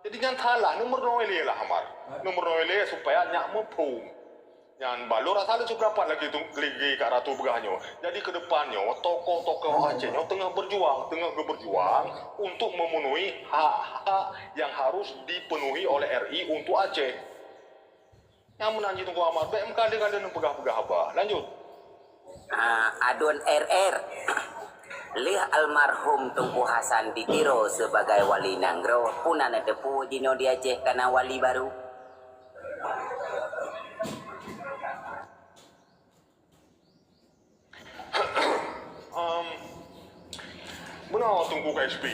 Jadi nyan salah, neumeurunoe lé lah Amar. Neumeurunoe lé supaya nyak muphom. Nyan bah lôn rasa lôn seupeudapat lagée tu, lagée Kak Ratu peugah nyoe. Jadi keudepan nyoe, tokoh-tokoh Aceh nyoe teungoh beujuang, teungoh geubeujuang untuk memenuhi hak-hak yang harus dipenuhi oleh R I untuk Aceh. Nyang meunan jih Teungku Amar, bék meukalon-kalon neupeugah-peugah haba. Lanjut. Ah, aduen R R. Lheueh almarhum Teungku Hasan di Tiro sebagai wali nanggroe, peue na neuteupeue jinoe di Aceh ka na wali baru? Em, beuna Teungku K S P.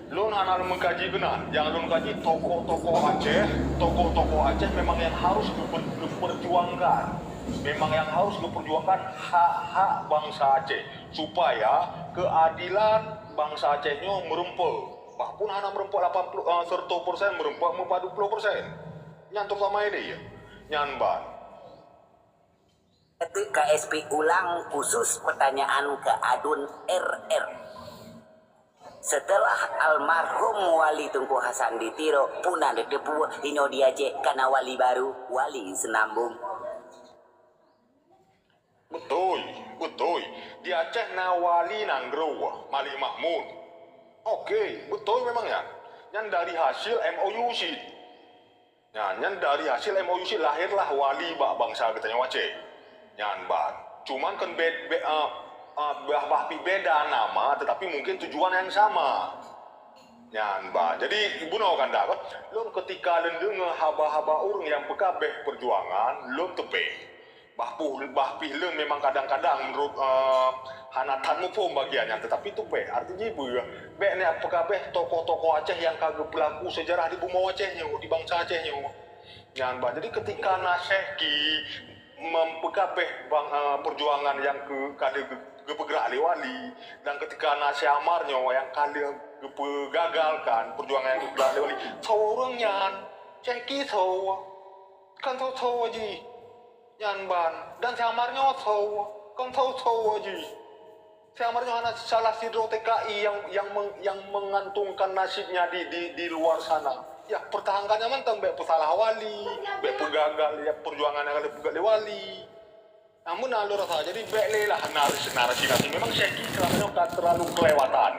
Lôn hana lôn meukaji keunan. Nyang lôn kaji tokoh-tokoh Aceh, tokoh-tokoh Aceh memang nyang harus geupe-, geuperjuangkan. Memang nyang harus geuperjuangkan hak-hak bansa Aceh supaya keuadilan bansa Aceh nyoe meureumpok. Bahpun hana meureumpok lapan puluh, eh, seratus persen, meureumpok meupadub ploh persen. Nyan terutama ini, ya. Nyan ban. Eunteuk K S P ulang khusus peutanyaan keu aduen R R. Seuteulah almarhum Wali Teungku Hasan di Tiro, peue na neuteupeue inoe di Aceh ka na wali baru, Wali Seunambong? Beutôi, beutôi. Di Aceh na wali nanggroe, Malik Mahmud. Oke, beutôi memang nyan. Nyan dari hasil M O U cit. Nyan, nyan dari hasil M O U cit lahirlah wali bak bansa geutanyoe Aceh. Nyan ban. Cuman kan be-, be-, ah, ah, bah, bah pi beda nama, tetapi mungkin tujuan yang sama. Nyan ban. Jadi, bunoe kan dak, lôn keutika lôn deungoe haba-haba ureuëng nyang peukabeh peujuangan, lôn teupeh. Bah puh, bah pih lôn memang kadang-kadang meunurot, eh, hana that muphom bagian nyan, teutapi teupeh, arti jih beu, bék neupeukaphé tokoh-tokoh Aceh nyang ka geupeulaku seujarah di bumoe Aceh nyoe, di bansa Aceh nyoe. Nyan bah, jadi keutika na Syehki mempeukabeh bang, eh, peujuangan nyang keu-, ka lheueh geu-, geupeugrak lé Wali, dan keutika na Syeh Amar nyoe nyang ka lheueh geupeugagalkan peujuangan nyang geupeugrak lé Wali, soe ureuëng nyan? Syehki soe? Kan soe-soe jih. Nyan ban, dan Syeh Amar nyoe soe, kon soe-soe jih. Syeh Amar nyoe hana salah sidroe T K I nyang, nyang meng-, nyang mengantongkan nasibnya di, di, di luar sana. Ya, pertahankan nyan mantong, bék peusalah Wali, bék peugagal ya peujuangan nyang ka lheueh peugét lé Wali. Namun, na lôn rasa, jadi bék lé lah narasi-narasi. Memang Syehki selama nyoe ka terlalu kelewatan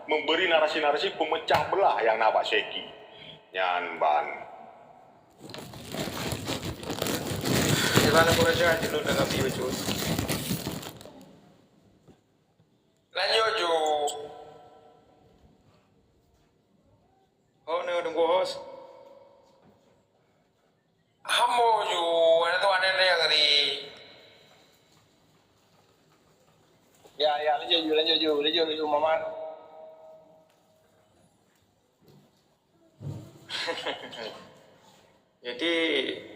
memberi narasi-narasi pemecah belah nyang na bak Syehki. Nyan ban. Di mana pun raja di lôn tanggapi bacut. Lanjut ju. Oh, ni tunggu host. Hamba ju, ada tu ada yang ni. Ya, ya, lanjut ju, lanjut ju, lanjut ju, Mamat. Jadi,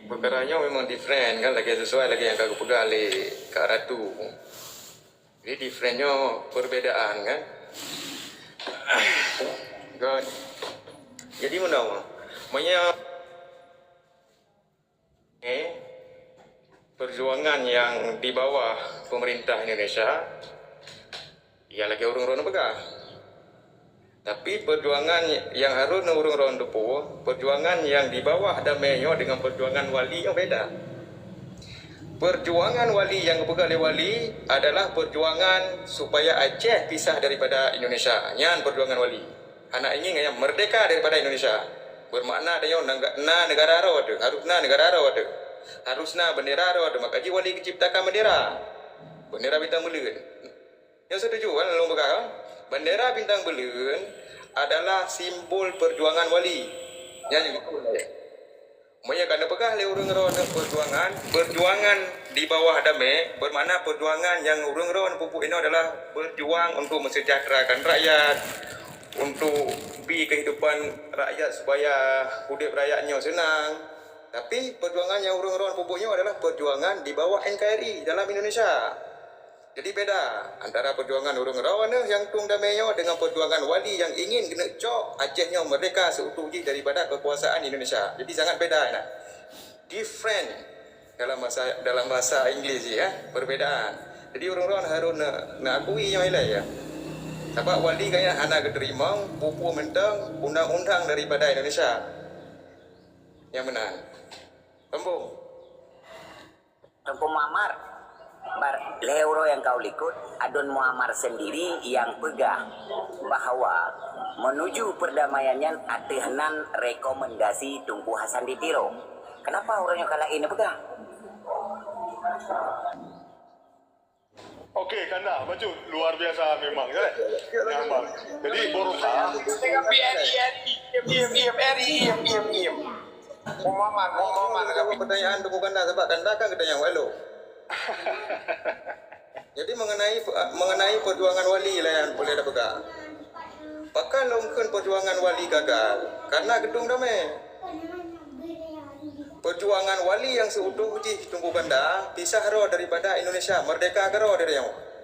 peukara nyoe memang different kan, lagèe sesuai lagèe nyang ka geupeugah lé Kak Ratu. Jadi, different nyoe perbedaan kan. Good. Jadi, meunoe, meunyoe, eh, Perjuangan nyang di bawah pemerintah Indonesia, ya lagèe ureueng droeneuh peugah. Tapi perjuangan nyang harôh ureueng droeneuh teupeue, perjuangan nyang di bawah damé nyoe dengan perjuangan Wali nyoe beda. Perjuangan Wali nyang geupeugah lé Wali adalah perjuangan supaya Aceh pisah daripada Indonesia. Nyan perjuangan Wali. Hana ingin nyang merdeka daripada Indonesia. Bermakna tanyoe na, na negara droe teuh, harôh na negara droe teuh. Harôh na bendera droe teuh, maka jih Wali geuciptakan bendera. Bendera bintang buleuen. Nyoe setuju kan lôn peugah? Bendera bintang buleuen adalah simbol perjuangan Wali. Nyan Meunyoe ka neupeugah lé ureueng droeneuh perjuangan, perjuangan di bawah damé, bermakna perjuangan nyang ureueng droeneuh peubuet inoe adalah berjuang untuk mensejahterakan rakyat, untuk bi kehidupan rakyat supaya udép rakyat nyoe seunang. Tapi perjuangan nyang ureueng droeneuh peubuet nyoe adalah perjuangan di bawah N K R I dalam Indonesia. Jadi beda antara perjuangan ureueng droeneuh nyang tueng damé nyoe dengan perjuangan Wali nyang ingin geuneuk cok Aceh nyoe merdeka seutuju jih daripada kekuasaan Indonesia. Jadi sangat beda na. Different dalam bahasa, dalam bahasa Inggris ya, perbedaan. Jadi ureueng droeneuh harôh ne, neukui nyoe ilèe ya. Sabab Wali gobnyan hana geuteurimong peue-peue mantong undang-undang daripada Indonesia. Nyang meunan. Sambung. Teungku Muammar, bar-, lhèe uroe nyang ka u likot, Adun Muammar sendiri nyang peugah bahwa menuju perdamaian nyan ateueh nan rekomendasi Teungku Hasan di Tiro. Kenapa uroe nyoe ka laén neupeugah? Oke, Kanda, bacut. Luar biasa memang, ya. Nyaman. Jadi, Borka. Pertanyaan Teungku Kanda, sebab Kanda kan geutanyong walau. Jadi, mengenai, mengenai perjuangan Wali lah nyang boleh dah peugah. Pakon lôn kheun perjuangan Wali gagal? Karena geutueng damé. Perjuangan Wali nyang seutuju jih Teungku Kanda pisah droe daripada Indonesia, merdeka keudroe dari nyoe.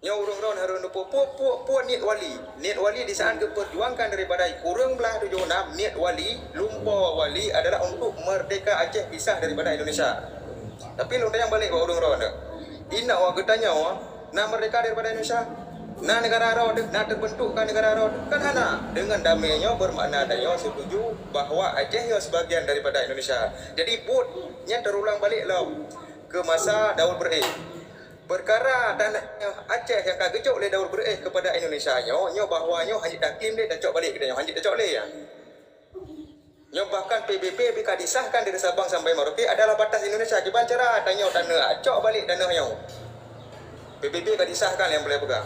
Nyoe ureueng droe harôh neupeu-, peue, peue, peue niet Wali. Niet Wali di saat geuperjuangkan daripada kureueng blaih tujoh nam, niet Wali, lumpoe Wali adalah untuk merdeka Aceh pisah daripada Indonesia. Tapi lôn tanyong balek bak ureueng droe nyoe. Inoe geutanyoe na merdeka daripada Indonesia? Na negara droe teuh, na teubentukkan negara droe teuh? Kan hana. Dengan damé nyoe bermakna tanyoe setuju bahwa Aceh nyoe sebagian daripada Indonesia. Jadi buet nyan teurulang balek lom keu masa Daud Beureu'éh. Peukara tanah Aceh nyang ka geujok lé Daud Beureu'éh keupada Indonesia nyoe, nyoe bahwa nyoe hana jeuet taklém lé, tacok balek geutanyoe, hana jeuet tacok lé nyan. Nyoe bahkan P B B pih ka disahkan dari Sabang sampai Merauke adalah batas Indonesia. Kiban cara tanyoe taneuk cok balek tanoh nyoe? P B B ka disahkan nyang boleh peugah.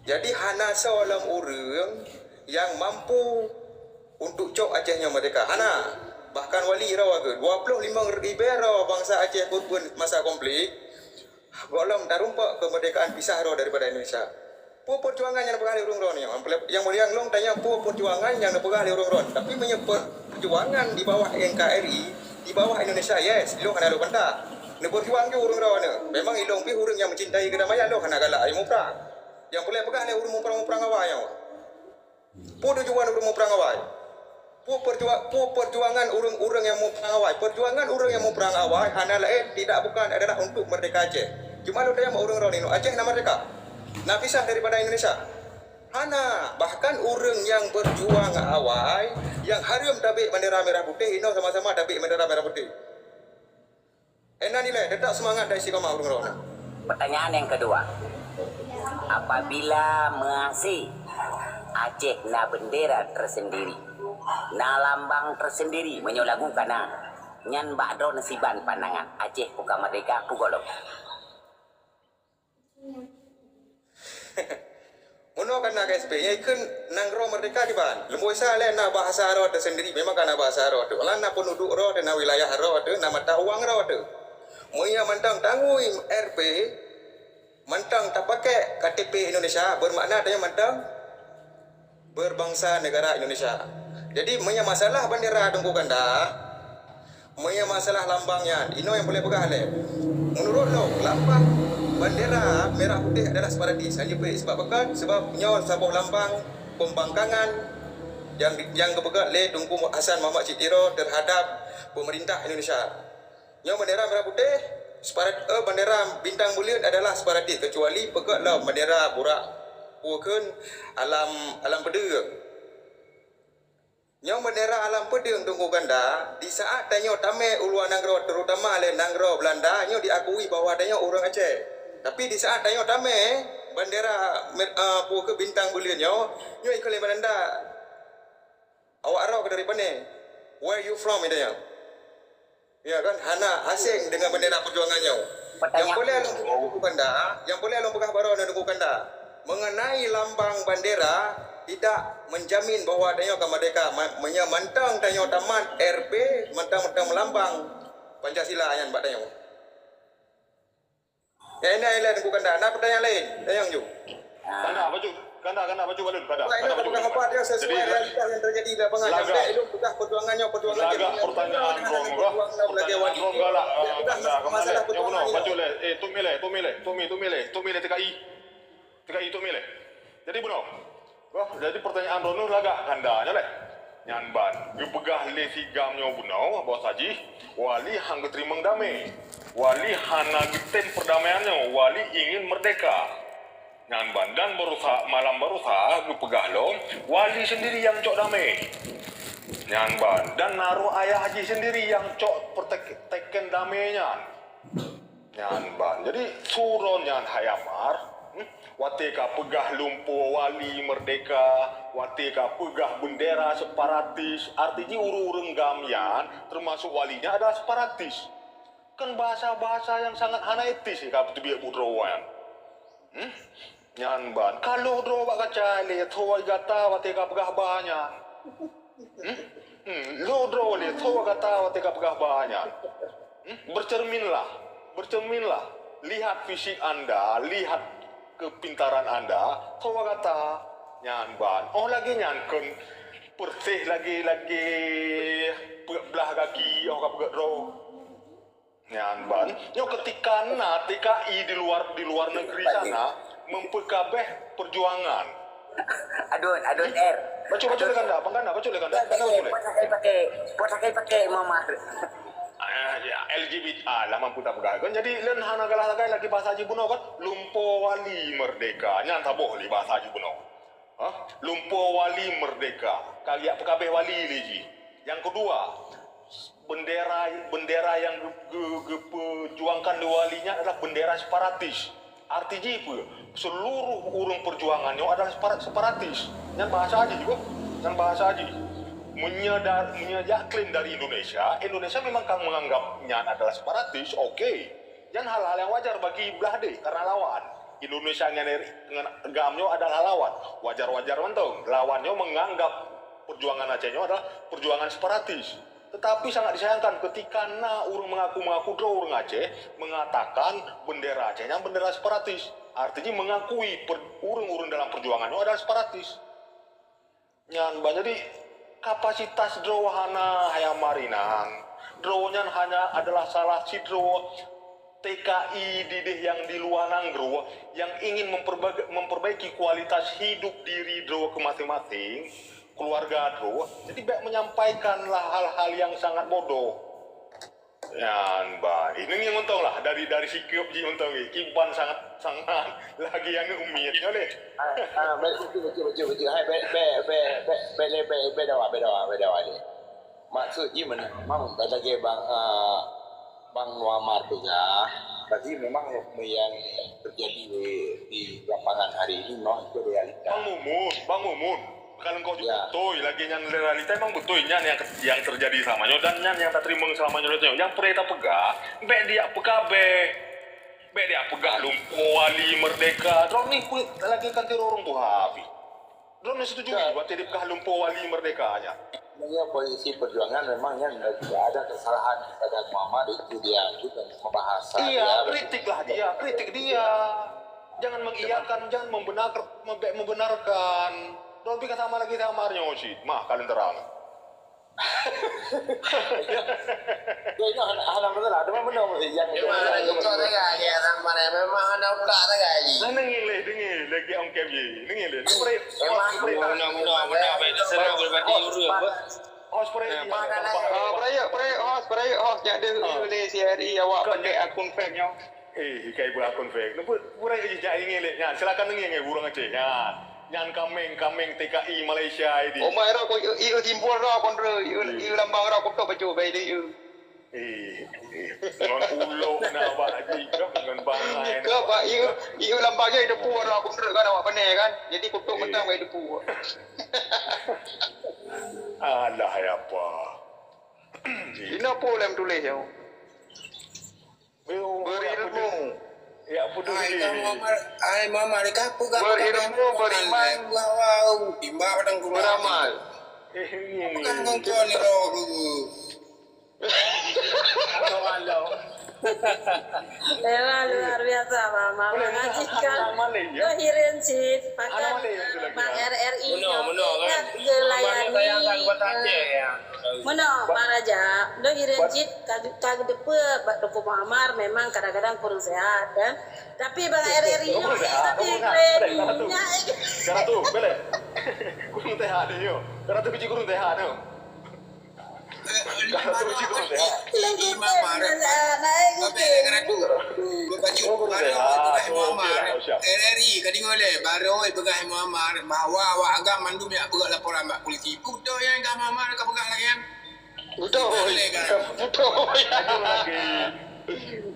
Jadi hana soe lom ureueng nyang mampu untuk cok Aceh nyoe merdeka. Hana. Bahkan Wali droe geuh, dua ploh limong ribèe droe bansa Aceh kurban masa konflik, gohlom tarumpok keumerdekaan pisah droe daripada Indonesia. Peue perjuangan nyang neupeugah lé ureueng droe nyoe? Nyang mulia lôn tanyong peue perjuangan nyang neupeugah lé ureueng droe. Tapi meunyoe perjuangan di bawah N K R I, di bawah Indonesia, yes, ilôn hana lôn bantah. Neuperjuang ju ureueng droe nyoe. Memang ilôn pih ureueng nyang mencintai keudamaian, lôn hana galak ayue muprang. Nyang peureulèe peugah lé ureueng muprang-muprang awai nyoe. Peue tujuan ureueng muprang awai? Peue perjua-, peue perjuangan ureueng-ureueng nyang muprang awai? Perjuangan ureueng nyang muprang awai hana laén tidak bukan adalah untuk merdeka Aceh. Cuma lôn tanyong bak ureueng droe nyoe, Aceh na merdeka? Na pisah daripada Indonesia? Hana. Bahkan ureueng nyang berjuang awai, nyang hareuem tabek bendera merah putih, inoe sama-sama tabek bendera merah putih. Ena nilai, tetap semangat dan istiqamah ureueng droe nyoe. Pertanyaan yang kedua, apabila meuhasé Aceh na bendera tersendiri, na lambang tersendiri, meunyoe lagu ka na, nyan bak droeneuh siban pandangan, Aceh peue ka merdeka, peue gohlom? Meunoe ka na K S P, nyang ikheun nanggroe merdeka kiban. Leumo Isa lé na bahasa droe teusendiri, memang ka na bahasa droe teuh. Malah na peunduduek droe teuh, na wilayah droe teuh, na mata uang droe teuh. Meunyoe mantong tangui R P, mantong tapakai K T P Indonesia, bermakna tanyoe mantong berbangsa negara Indonesia. Jadi, meunyoe masalah bendera Teungku Kanda, meunyoe masalah lambang nyan, inoe nyang peureulèe peugah lé. Meunurot lôn, lambang bendera merah putih adalah separatis. Hana jeuet, sebab pakon? Sebab nyoe saboh lambang pembangkangan nyang, nyang geupeugah lé Teungku Hasan Muhammad Syed Tiro terhadap pemerintah Indonesia. Nyoe bendera merah putih, separat, eh, bendera bintang buleuen adalah separatis, kecuali peugöt lom bendera burak, peue kheun, alam, alam peudeueng. Nyoe bendera alam peudeueng Teungku Kanda, di saat tanyoe tamé u luwa nanggroe, terutama lé nanggroe Belanda, nyoe diakui bahwa tanyoe ureuëng Aceh. Tapi di saat tanyoe tamé bendera mer-, eh, peue kheun bintang buleuen nyoe, nyoe ikheun lé Belanda. Awak droe dari pane? Where you from, itu ya? Ya kan, hana asing dengan bendera perjuangan nyoe. Nyang boleh lôn peugah Teungku Kanda, nyang boleh lôn peugah baroe Teungku Kanda. Mengenai lambang bendera, tidak menjamin bahwa tanyoe akan merdeka. Ma-, meunyoe mantong tanyoe tamat R B, mantong-mantong meulambang Pancasila nyan bak tanyoe. Nyang inan ilée Teungku Kanda, na peutanyaan laén? Tanyong ju. Kanda, bacut. Kanda, Kanda, bacut balon. Kanda, Kanda, bacut balon. Jadi, lagak, lagak pertanyaan droeneuh, pertanyaan droeneuh galak, eh, Kanda, Kanda, lé. Nyoe bunoe, bacut lé. Eh, tuk mi lé, tuk mi lé, tuk mi, tuk mi lé, tuk mi lé, T K I. T K I, tuk mi lé. Jadi bunoe. Wah, jadi pertanyaan droeneuh lagak Kanda nyoe lé. Nyan ban, geupeugah lé si GAM nyoe bunoe bahwa sajih Wali han geuteurimong damé. Wali hana geutem perdamaian nyoe, Wali ingin merdeka. Nyan ban, dan barosa, malam barosa geupeugah lom, Wali sendiri nyang cok damé. Nyan ban, dan naroh ayah jih sendiri nyang cok pertek-, teken damé nyan. Nyan ban. Jadi, su droe nyan hai Amar, hmm? Watée ka peugah lumpoe Wali merdeka, watée ka peugah bendera separatis, arti jih ureuëng-ureuëng GAM nyan, termasuk Wali nyan adalah separatis. Kan bahasa-bahasa nyang sangat hana etis ka peuteubiet buet droe nyan. Hmm? Nyan ban, ka lhôh droe bak kaca lé, tho gata watée ka peugah ba nyan. Hmm? Hmm, lhôh droe lé, tho gata watée ka peugah ba nyan. Hmm? Bercerminlah, bercerminlah. Lihat fisik anda, lihat kepintaran anda, tho gata. Nyan ban, oh lagée nyan kheun peureséh lagée-lagée peuet blaih gaki, oh ka peugét droe. Nyan ban. Nyoe ketika na T K I di luar, di luar negeri sana mempeukabeh perjuangan. Adun, adun R. Bacut, bacut lé Kanda, Bang Kanda, bacut lé Kanda. Kanda bacut lé. Pot sakai pakai, pot sakai pakai Muhammad. Ah, ya, L G B T, ah, lah mampu tak peugah. Kan jadi lôn hana galah sagai lagi bahasa jih bunoe kan. Lumpoe Wali merdeka. Nyan saboh lé bahasa jih bunoe. Hah? Lumpoe Wali merdeka. Ka geujak peukabeh Wali lé jih. Nyang keudua, bendera, bendera nyang geu-, geu-, geupejuangkan lé Wali nyan adalah bendera separatis. Arti jih peue? Seluruh ureuëng perjuangan nyoe adalah separa-, separatis. Nyan bahasa jih, boh. Nyan bahasa jih. Meunyoe da-, meunyoe jak klaim dari Indonesia, Indonesia memang ka menganggap nyan adalah separatis, oke. Nyan hal-hal nyang wajar bagi blah deh, karena lawan. Indonesia ngon, ngon GAM nyoe adalah lawan. Wajar-wajar mantong. Lawan nyoe menganggap perjuangan Aceh nyoe adalah perjuangan separatis. Tetapi sangat disayangkan ketika na ureuëng mengaku-mengaku droe ureuëng Aceh mengatakan bendera Aceh nyan bendera separatis. Artinya mengakui per-, ureuëng-ureuëng dalam perjuangan nyoe adalah separatis. Nyan ban, jadi kapasitas droe hana hai Amar inan. Droe nyan hanya adalah salah sidroe T K I dideh nyang di luwa nanggroe nyang ingin memperbaga-, memperbaiki kualitas hidup diri droe keu maséng-maséng, keluarga droe. Jadi bék menyampaikanlah hal-hal nyang sangat bodoh. Nyan ban. Ini ngieng untông lah dari, dari sikeup jih untông jih. Kiban sangat, sangat lagi aneuk umiet nyoe lé. Ah, ah, baik, betul, betul, betul, betul. Hai, baik, baik, baik, baik, baik, baik, baik dawa, baik dawa, baik dawa ni. Maksud jih mana? Memang lagi bang, ah, Bang Muammar tu ya. Berarti memang yang terjadi di, di lapangan hari ini memang itu realita. Bang Mumun, Bang Mumun. Kalau engkau Ya. beutôi lagée nyan realita, memang beutôi nyan nyang, nyang terjadi selama nyoe dan nyan nyang tateurimong selama nyoe. Nyang peurintah peugah, bék dijak peukabeh. Bék dijak peugah lumpoe Wali merdeka. Droeneuh peue lagée kan tiroe ureuëng tuha pih. Droeneuh setuju Ya. watée dipeugah lumpoe Wali merdeka nyan. Sebenarnya posisi perjuangan memang nyan tidak ada kesalahan kepada Muammar, itu dia juga membahas Iya, dia. kritiklah dia, kritik dia. Jangan mengiyakan, jangan membenar-, membe-, membenarkan. Droe pih ka sama lagée sama nyoe cit. Mah kalian terang. Ya, ini hana, hana masalah. Cuma benar, yang Memang hana utak sagai, ya, sama dia. Memang hana utak sagai. Nah, deungoe lé, deungoe lé, lagi ongkém je. Deungoe lé. Memang Benar, benar, benar. Baik, terserah boleh baca urut apa. Host, peurayeuk, eh, peurayeuk, peurayeuk, host, peurayeuk, host, jak deuh, ah, lé C R I awak pakai akun fake nyoe. Eh, hikai beuakun fake. Nyoe peue, peurayeuk jih jak ingat lé nyan. Silakan deungoe ngon ureueng Aceh nyan. Nyan kameng, kameng T K I Malaysia ini. Omai roh, ku, ieu, ieu simbol roh, kon roh, ieu, ieu lambang roh, kutok bacut bai deh, ieu. Eh, eh, ngon ulok na bak jih, ngon bangai na. Ka bak ieu, ieu lambang jih depu roh, kon roh kan awak pane kan. Jadi kutok mantong bai depu. Alah, ya apa? Inoe peue lom tuléh nyoe? Berilmu. Ya, apa tu? Hai, Kang Muhammad, hai, Muhammad, ka peugah berilmu, beriman, wow, timbang padang gurau. Beramal. Eh, ini. Bukan nonton ni, loh. Atau malam. Memang luar biasa, Mama. Boleh, mengajikan. Anak Malay, ya? Dohirin cit, anak Malay yang tu lagi, Bang ya? R R I. Menua, menua, kan? Ingat gelayani, Mama ni sayangkan buat Aceh, ya. Meunoe, Bang Raja, doh hireuen cit ka, ka geudeue bak Teungku Muammar memang kadang-kadang kurang sehat, kan? Tapi Bang R R I nyoe, tapi kurang sehat nyoe. Karatu, beleh. Kurang sehat nyoe. Karatu biji kurang sehat nyoe. Karatu biji kurang sehat. Imam Arif. Baju baru Imam Arif. R R I ka deungoe lé, baru peugah Imam Arif bahwa awak agam mandum jak peugah laporan bak polisi. Beutôi nyang ka Imam Arif ka peugah lagèe nyan. Beutôi. Beutôi.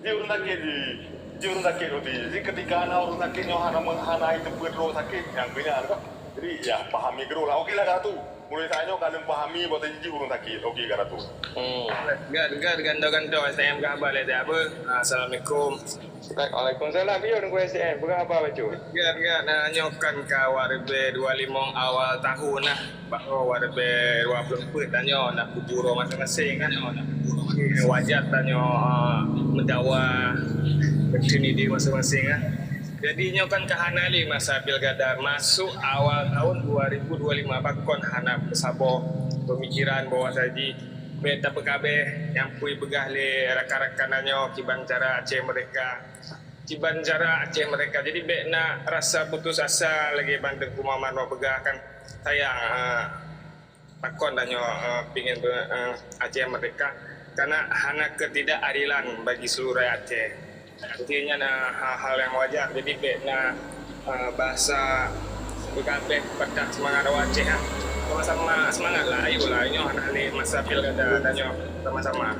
Jih ureueng sakét jih. Jih ureueng sakét roti. Jadi ketika na ureueng sakét nyoe hana, hana jiteupeue droe sakét, nyang keu nyan kan. Jadi, ya, pahami keudroe lah. Oke lah, Karatu. Mulai saat nyoe ka lôn pahami bahwa jih ureueng sakét. Oke, Karatu. Hmm. Gèt, gèt, gantoe-gantoe, S M ka haba lé siapa? Assalamualaikum. Waalaikumsalam. Yo, Teungku S M. Peugah haba bacut. Gèt, gèt, nah, nyoe kan ka dua ribu dua puluh lima awal tahun lah. Bahwa dua ribu dua puluh empat tanyoe na kubu droe maséng-maséng kan. Wajar tanyoe, ah, meudawa keuneuk di maséng-maséng kan. Jadi nyoe kan ka hana lé masa pilkada, masuk awal tahun dua ribu dua puluh lima pakon hana meusaboh pemikiran bahwa saji bèk tapeugabeh nyang peue peugah lé rakan-rakan tanyoe kiban cara Aceh Merdeka. Kiban cara Aceh Merdeka. Jadi bèk na rasa putus asa lagèe bak Teungku Muammar peugah kan. Sayang, ha. Pakon tanyoe, eh, pingin, eh, Aceh merdeka, karena hana ketidakadilan bagi seluruh rakyat Aceh. Artinya na hal-hal yang wajar. Jadi bèk na, eh, bahasa beugabeh patah semangat awak Aceh, ah. Sama-sama semangat lah, ayolah. Nyoe hana lé masa pilkada, tanyoe sama-sama.